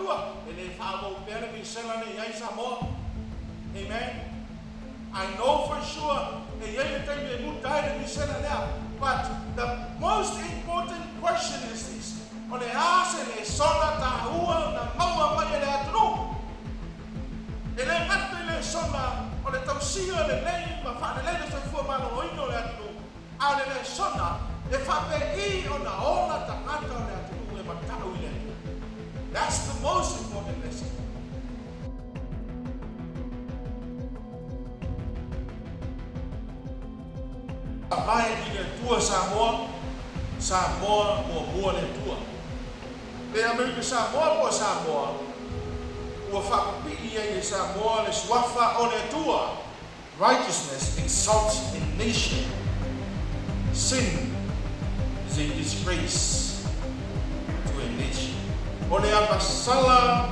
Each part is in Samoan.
Atua. E le faaauau pea le misela lea e i ai Samoa. Amen. I know for sure e i ai le taimi e muta ai le misela lea. But the most important question is this, o le a se lesona taua na maua mai e le atunuu? E le gata i lesona o le tausia lelei ma faalelei le soifua maloloina o le atunuu, A o le lesona, e faapei ona ola tagata o le atunuu e matau i le Atua. That's the most important lesson. Faavae i le Atua Samoa, Samoa muamua le Atua. Pe Amerika Samoa po o Samoa, ua faapipii ai e Samoa le suafa o le Atua. Righteousness exalts a nation, sin is a disgrace to a nation. O le agasala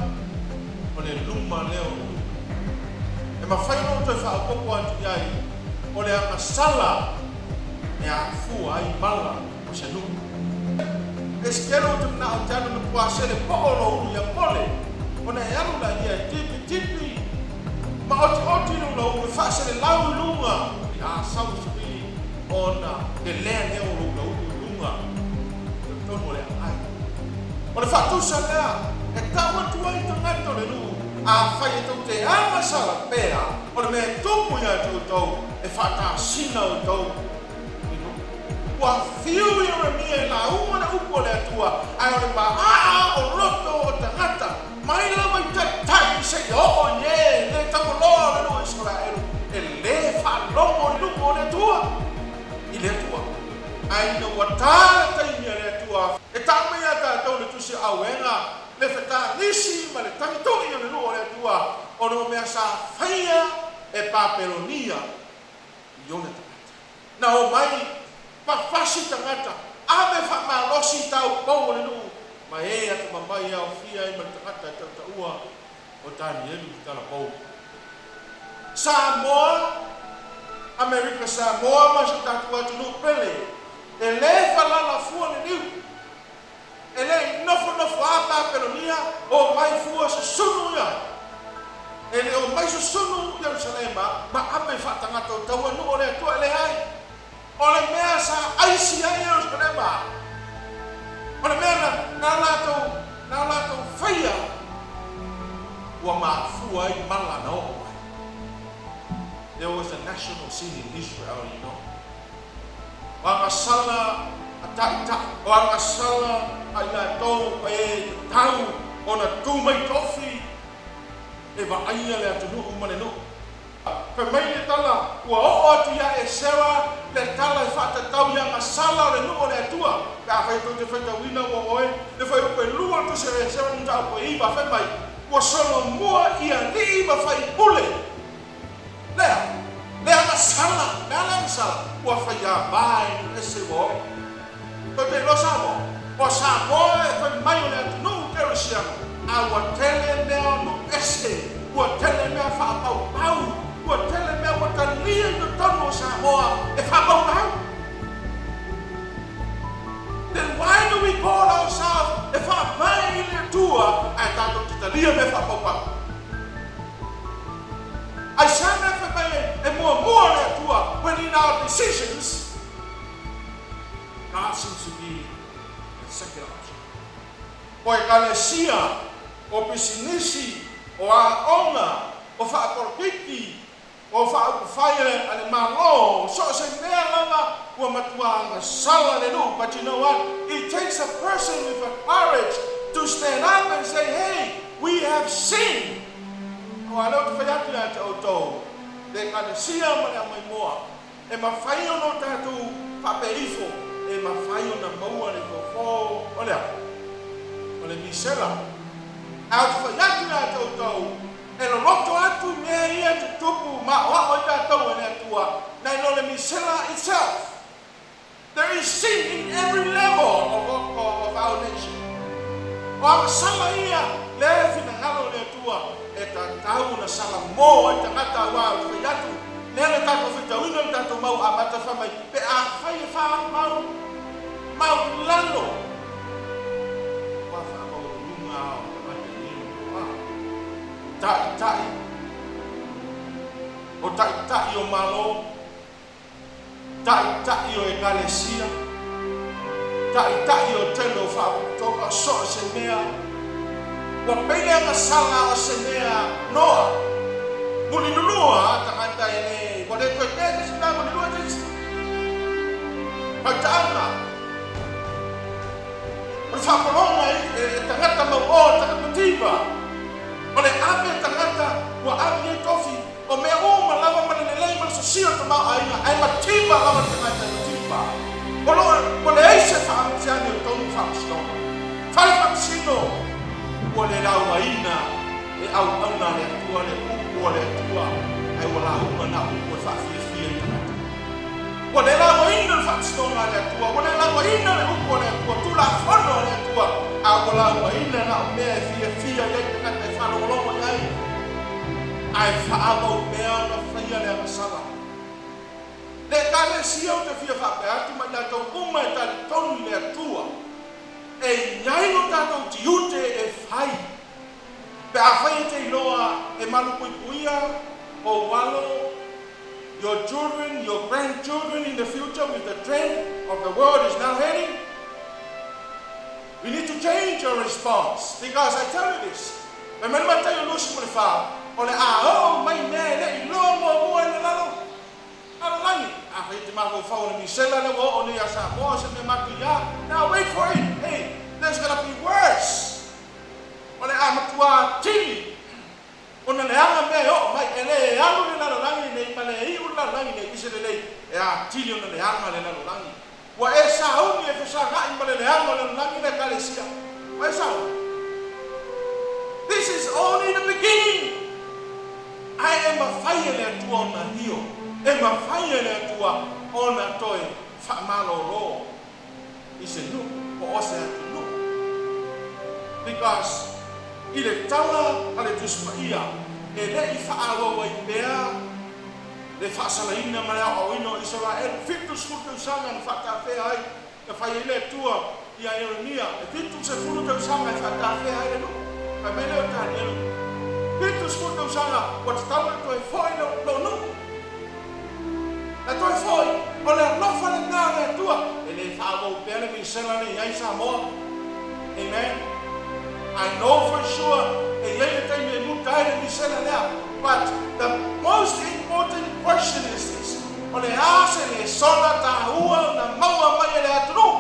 o le luma lea o luga. E mafai ona ou toe faaopoopo atu i ai, o le agasala e afua ai mala o se nuu. Esetelu ou te manao te alu matua sele poʻo lou ulu ia Pole, ona e alu la ia e tipitipi ma otioti i lou ulu e faaselelau i luga. A sau i se vili ona lelea lea o lou ulu i luga i totonu o le aai. O le faatusa lea e tau atu ai tagata o le nuu, afai e tou te agasala pea, o le mea e tupu ia te outou, e faatasina outou i nuu. Ua fiu Ieremia i lauga le upu a le Atua, ae o le maaa o loto o tagata, mai lava i taitai seia oo i e le taualoa o le nuu o Isaraelu, e le faalogo i luga o le Atua, i le Atua. Ae ina ua ta le taimi a le Atua e tau mai ia tatou le tusi auega, le fetagisi ma le tagitui o le nuu o le Atua, ona o mea sa faia e Papelonia i ona tagata. Na omai fafasi tagata, ave faamalosi i taupou o le nuu, ma e atamamai e aofia ai ma le tagata e tautaua o Tanielu i Talapou. Samoa, Amerika Samoa ma si o tatou atunuu pele, e le falala fua le niu. E le i nofonofo a Papelonia, omai fua susunu ia. E le omai susunu Ierusalema ma ave faatagata o taua nuu o le Atua, e leai. O le mea sa aisi ai Ierusalema, o le mea na, na latou, na latou faia, ua mafua ai mala na oo mai. There was a national sin in Israel, you know. O agasala a taitai, o agasala a i latou e tatau ona tu mai tofi e vaaia le atunuu ma le nuu. Fai mai le tala, ua oo atu ia Esera le tala e faatatau i agasala o le nuu o le Atua. Pe afai tou te faitauina ua oe le fuaiupu e lua o le tusi a Esera mataupu e iva, fai mai, Ua solomua i alii ma faipule. Lea, le agasala, le a le agasala? Ua faiava e nuu ese ua oo. Tou te iloa Samoa? O Samoa e fai mai o le atunuu kerisiano, a ua tele mea o nuu ese, ua tele mea faapaupau, ua tele mea ua talia i totonu o Samoa e faapaupau. Then why do we call ourselves e faavae i le Atua ae tatou te talia mea faapaupau? Aisea mea fai mai ai e muamua le Atua when in our decisions God seems to be the second option. O ekalesia, o pisinisi, o aoga, o faapolokiki, o faaupufai a le Malo, so o se mea lava ua matua agasala le nuu. But you know what? It takes a person with a courage to stand up and say, hey, we have sinned. Aua lea ou te fai atu ia te outou, le Ekalesia ma le Aumaimoa, e mafai ona o tatou faapea ifo, e mafai ona maua le fofo o le a? O le misela. Ae ou te fai atu ia te outou, e loloto atu mea ia e tutupu maoaʻo i tatou e le Atua, nai lo le misela itself. There is sin in every level of our nation. O agasala ia le finagalo o le Atua e tatau ona salamo ai tagata aua o te fai atu lea na tatou faitauina le tatou mau amata fai mai pe afai e faamau mau lalo ua faamaualuluga ao tagata nei. Taitai, o taitai o Malo, taitai o ekalesia, taitai o tele o faalapotopotoga, so o se mea, ua pei le agasala o se mea noa, mulilulua tagata e le, ua le toe kea se isi mea mulilua se isi. Faitaaga, o le faapologa e tagata mau'o, tagata mativa, o le ave tagata ua ave i ai tofi o mea uma lava ma le lelei ma le sosia o le tamaoaiga, ae mativa lava le tagata e mativa. O lo o ua leai se se amiotonu faamasinoga. Fale faamasino ua le laugaina le auauna a le Atua, le upu a le Atua, ae ua lauga na upu e faafiafia i tagata. Ua le laugaina le faamasinoga a le Atua, ua le laugaina le upu a le Atua, Tulafono a le Atua, a ua laugaina na o mea e fiafia i ai tagata e faalogologo i ai, ae faaauau pea ona faia le agasala. Le Ekalesia ou te fia faapea atu ma i latou uma e talitonu i le Atua, e i ai lo tatou tiute e fai. Pe afai e te iloa e malupuipuia ou alo, your children, your grandchildren in the future with the trend of the world is now heading, we need to change our response because I tell you this, fai mai le Mataio 24, o le a oo mai mea e le i iloa muamua e le lalo lalolagi. Afai e te mafaufau o le misela lea ua oo nei ia Samoa o se mea matuia, now wait for it, hey, there's gonna be worse. O le a matua atili ona leaga mea e oo mai, e le alu le lalolagi lenei ma le iu le lalolagi nei i se lelei, e atili ona leaga le lalolagi. Ua e sauni e fesagai ma le leaga o le lalolagi le Ekalesia. Ua e sauni. This is only the beginning. Ae e mafai e le Atua ona io, e mafai e le Atua ona toe faamalōlō i se nuu po o se atunuu. Because i le tala a le Tusi Paia, e le i faaauau ai pea le faasalaina ma le aoaoina o Isaraelu, 70 tausaga na faatafea ai, na fai ai le Atua ia Ieremia, e 70 tausaga e faatafea ai le nuu. Fai mai lea o Tanielu, 70 tausaga ua tatau ona toe foi lou nuu. Na toe foi, o le alofa lena o le Atua. E le faaauau pea le misela lea i ai Samoa. Amen. I know for sure e i ai le taimi e muta ai le misela lea. But the most important question is this, o le a se lesona taua na maua mai e le atunuu?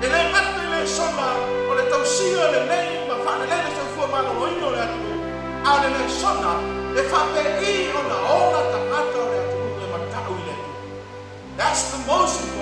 E le gata i lesona o le tausia lelei ma faalelei le soifua maloloina o le atunuu, a o le lesona e faapei ona ola tagata o le atunuu e matau i le Atua. That's the most important.